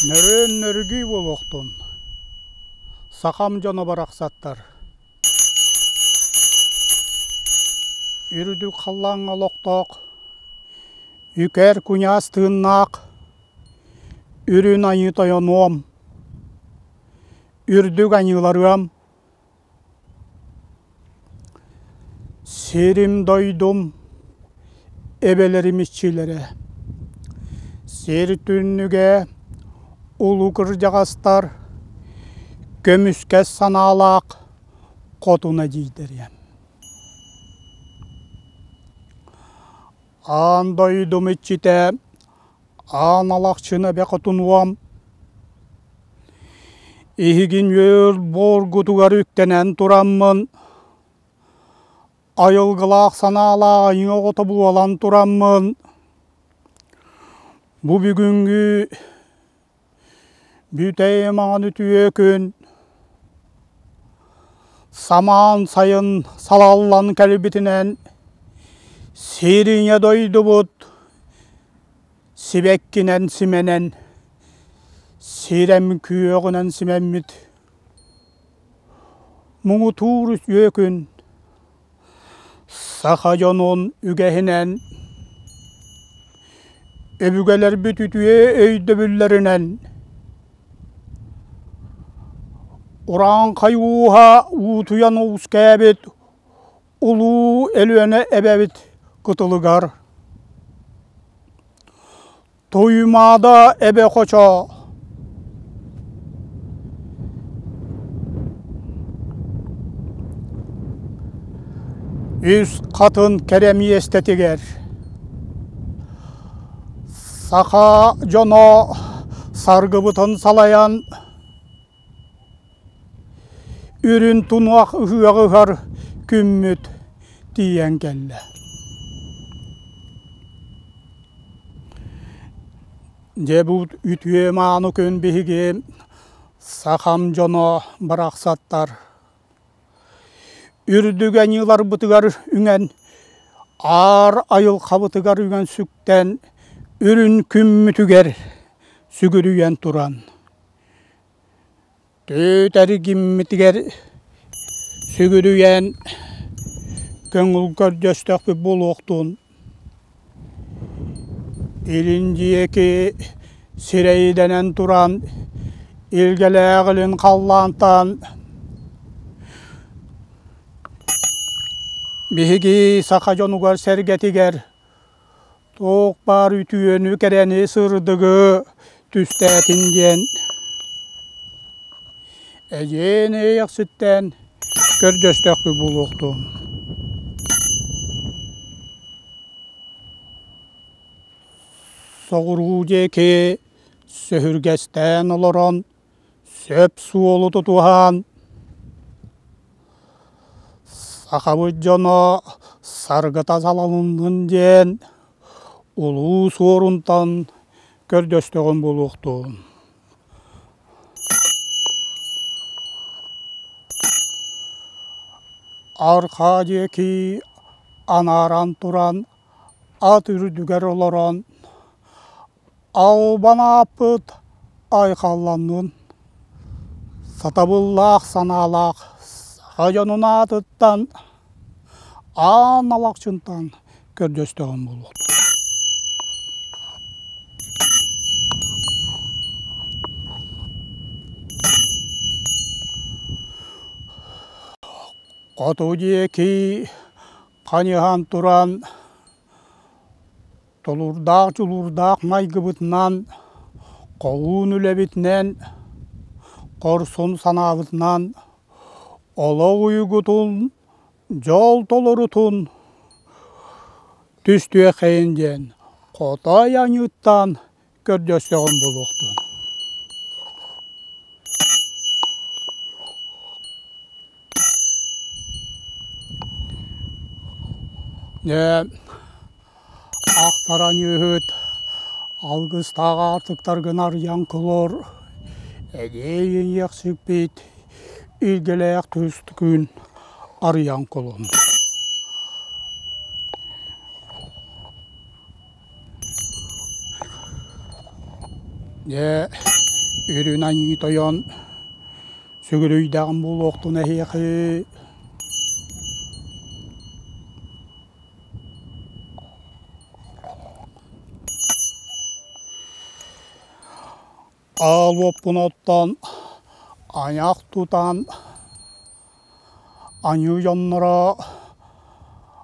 Нөрүөн нөргүй буолуохтун, сахам дьоно барахсаттар. Үрдүк халлааҥҥа олохтоох, үкэр куйаас тыыннаах, үрүн айыы тойонуом, үрдүк айыыларыам, Сирим-дойдум, эбэлэрим иччилэрэ, сир түннүгэ, улуу кырдьаҕастар, көмүскэс санаалаах хотун эдьиийдэрэ. Аан дойдум иччитэ Аан Алахчын эбэ хотунуом, Иһигин үөр буоргутугар үктэнэн тураммын, айылгылаах санаалаах айыы оҕото буолан тураммын, бу бүгүҥҥү бүтэй маҥан үтүө күн самаан сайын салаллан кэлбитинэн сириҥэ дойдубут сибэккинэн симэнэн сирэм күөҕүнэн симэммит муҥутуур үтүө күн Саха дьонун үгэһинэн, өбүгэлэрбит үтүө өйдөбүллэринэн урааҥхай ууһа уутуйан уускээбит улуу Өлүөнэ эбэбит кытылыгар Туймаада эбэ хочо Үс хатын кэрэ миэстэтигэр саха дьоно саргыбытын салайан үрүн тунуах ыһыаҕыгар күммүт тиийэн кэллэ. Дьэ бу үтүө мааны күн биһиги сахам дьоно барахсаттар үрдүк аньыыларбытыгар үҥэн, аар айылҕабытыгар үҥэн сүктэн, үрүн күммүтүгэр сүгүрүйэн туран Түөт эргиммитигэр сүгүрүйэн көҥүл көрдөстөхпүт буолуохтун, илин диэки сирэйдэнэн туран илгэлээх илин халлаантан биһиги саха дьонугар сэргэтигэр Туох баар үтүөнү, кэрэни, сырдыгы түстээтин диэн эдьиэйин Иэйэхситтэн көрдөстөхпүт буолуохтун. Соҕуруу диэки сөһүргэстээн олорон сөп суолу тутуһан Сахабыт дьоно саргыта салалыннын диэн улуу суорунтан көрдөстөҕүм буолуохтун. Арҕаа диэки анааран туран ат үрдүгэр олорон Албан ааппыт айхалланнын, сатабыллаах санаалаах саха дьонун аатыттан аан Алахчынтан көрдөстөҕүм буолуохтун. Хоту диэки хайыһан туран Толуурдаах, дьулуурдаах майгыбытынан, хоһуун үлэбитинэн, хорсун санаабытынан олох уйгутун, дьол толорутун түстүөххэйин диэн хотой аньыыттан көрдөстөҕүм буолуохтун. Дьэ, ахтаран үһүт, алгыстаах аартыктаргын арыйан кулур, эдьиий иэхсиппит илгэлээх түстүкүн арыйан кулун. Дьэ, Үрүн Айыы Тойон сүгүрүйдэҕим буолуохтун эһиэхи. Аал уоппун оттон, айах тутан, аньыы дьонноро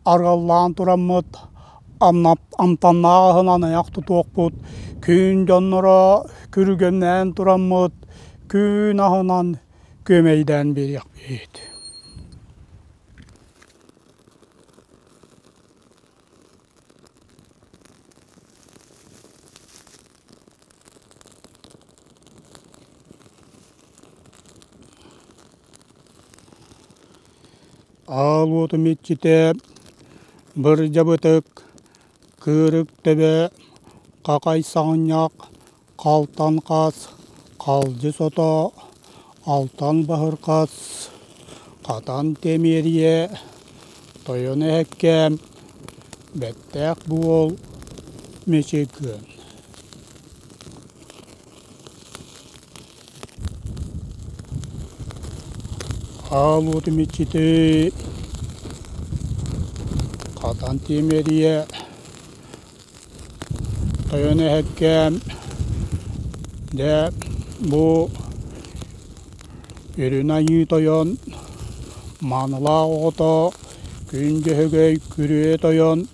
арыаллаан тураммыт амтаннаах аһынан айах тутуохпут, күн дьонноро күргүөмнээн тураммыт күн аһынан күөмэйдээн биэриэхпит. Аал уотум иччитэ Бырдьабытык, Кыырык төбө, Хахай саҕынньах, Халтан хас, Халдьы сото, Алтан баһырхас, Хатан тэмиэрийэ, Тойон эһэккэм, Бэттээх буол, Мичик гын. Аал уотум иччити Хатан тимирийэ Тойон эһэккэм дьэ бу Үрүн Айыы Тойон маанылаах оҕото Күн Дьөһөгөй Күрүө Тойон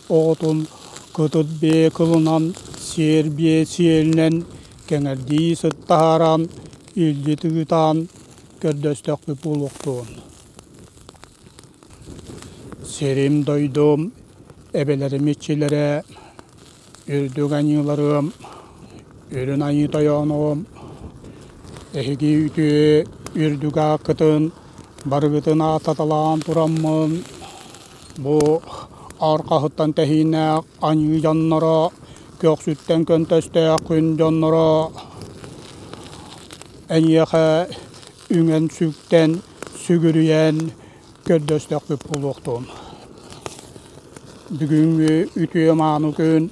Оҕотун кытыт биэ кылынан, сиэр биэ сиэлинэн кэҥэрдии сыттаһааран, илдьи тыытаан көрдөстөхпүт буолуохтуун. Сирим-дойдум, эбэлэрим иччилэрэ, үрдүк аньыыларым, үрүн айыы тойонум, эһиги үтүө үрдүк ааккытын барыгытын ааттаталаан тураммын, Бу арҕаһыттан тэһииннээх аньыы дьонноро, көхсүттэн көнтөстөөх күн дьонноро эйиэхэ үҥэн-сүктэн, сүгүрүйэн көрдөстөхпүт буолуохтун. Бүгүҥҥү үтүө-мааны күн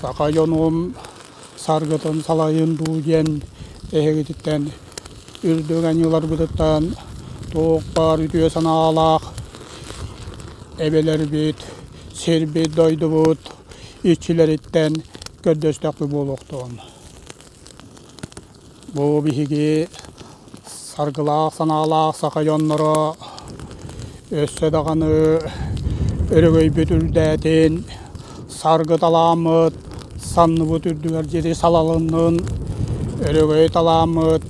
саха дьонун саргытын салайын дуу диэн эһигититтэн үрдүк аньыыларбытыттан туох баар үтүө санаалаах эбэлэрбит, сирбит-дойдубут иччилэриттэн көрдөстөхпүт буолуохтун. Бу биһиги саргылаах санаалаах саха дьонноро өссө даҕаны өрөгөйбүт үрдээтин, саргы талааммыт санныбыт үрдүгэр диэри салалыннын, өрөгөй талааммыт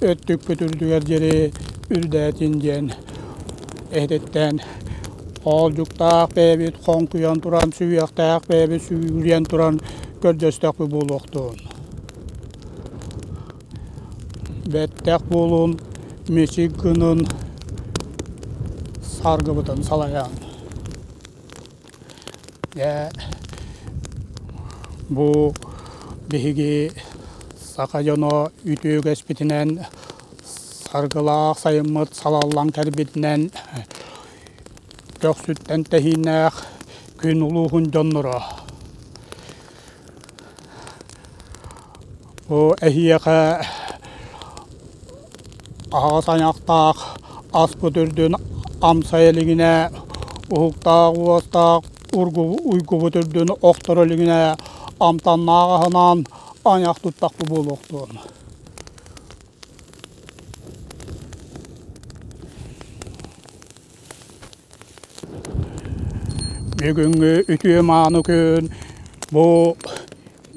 өттүкпүт үрдүгэр диэри үрдээтин диэн эһэтиттэн хоолдьуктаах бэйэбит хоҥкуйан туран, сүһүөхтээх бэйэбит сүгүрүйэн туран көрдөстөхпүт буолуохтун. Бэттэх буолун, мичик гынын, саргыбытын салайан. Дьэ, бу биһиги саха дьоно үтүө үгэспитинэн саргылаах сайыммыт салаллан кэлбитинэн көхсүттэн тэһииннээх күн улууһун дьонноро Бу эһиэхэ аһаҕас айахтаах аспыт үрдүн амсайа илигинэ, уһуктаах уостаах уйгубут үрдүн охторо илигинэ амтаннаах аһынан айах туттахпыт буолуохтун. Бүгүҥҥү үтүө-мааны күн бу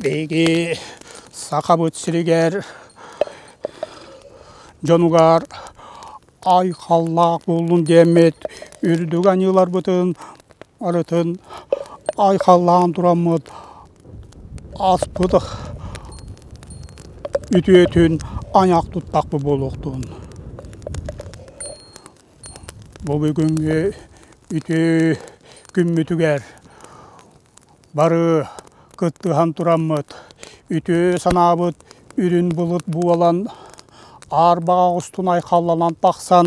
биһиги Сахабыт сиригэр дьонугар айхаллаах буоллун диэммит үрдүк аньыыларбытын арытын айхаллаан тураммыт аспыт үтүөтүн айах туттахпыт буолуохтун. Бу бүгүҥҥү үтүө күммүтүгэр бары кыттыһан тураммыт, үтүө санаабыт үрүн былыт буолан, аар баҕа устун айхалланан тахсан,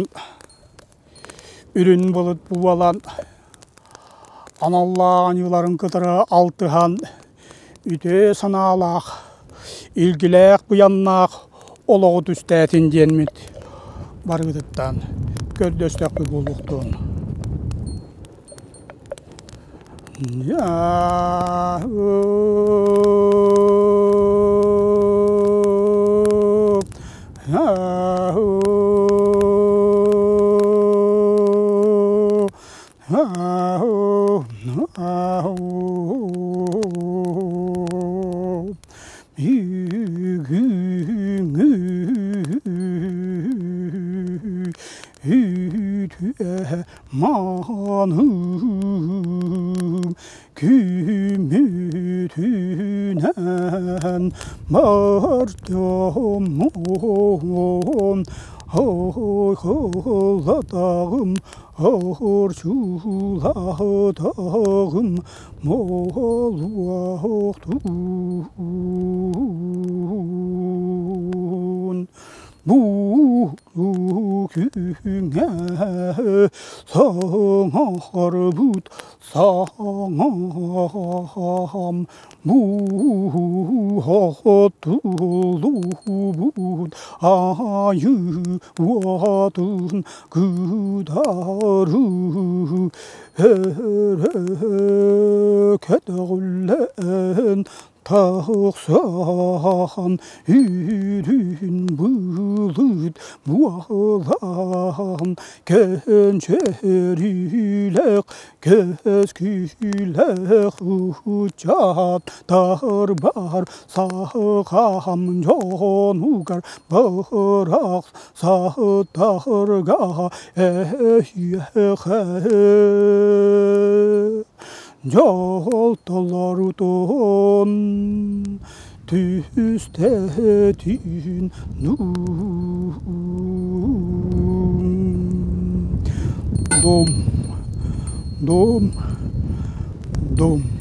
үрүн былыт буолан, аналлаах аньыыларын кытары алтыһан, үтүө санаалаах, илгилээх быйаннаах олоҕу түстээтин диэммит барыгытыттан көрдөстөхпүт буолуохтун. Маҕаным күммүтүнэн бардьоммун Ойхолатаҕым Орчуулаатаҕым Моолуохтун Бу күҥҥэ саҥарбыт саҥам Буһатыллубут айыы уотун кытары өрө көтөҕүллэн Тахсан үрүн былыт буолан көнчөрүлэх көскүлэх учаптар бар сахам дьонугар бырах сахтарга эһиэхэ Дьол толорутун түстээтин Дом, дом, дом.